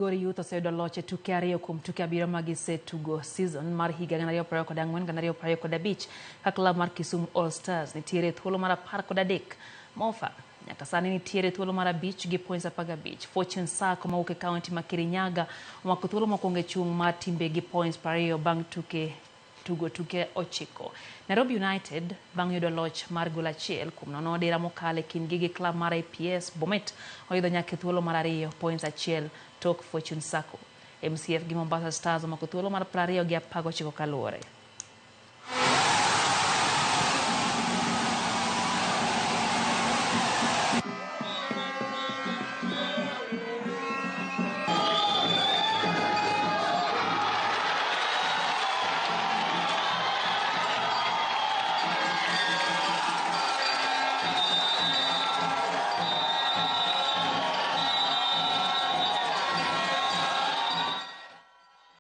Migori Youth oseyudo loch e tuke ariyo kuom tuke abiriyo ma gisetugo season mar higa 2024-2025 ka klab mar Kisumu All Stars nitiere e thuolo mar 13. Mofa nyaka sani nitiere e thuolo mar 5 gi points 15. Fortune Sacco mawuok e kaunti ma Kirinyaga omako thuolo mokwongo e chung' mar timbe gi points 20 bang' tuke tugo tuke 9. Nairobi United bang' yudo loch mar gol 1-0 odira mokalo e kindgi gi klab mar APS Bomet oidho nyaka e thuolo mar 2 points 1 tok Fortune Sacco. MCF gi Mombasa Stars omako thuolo mar 20 gi 19 kaluwore.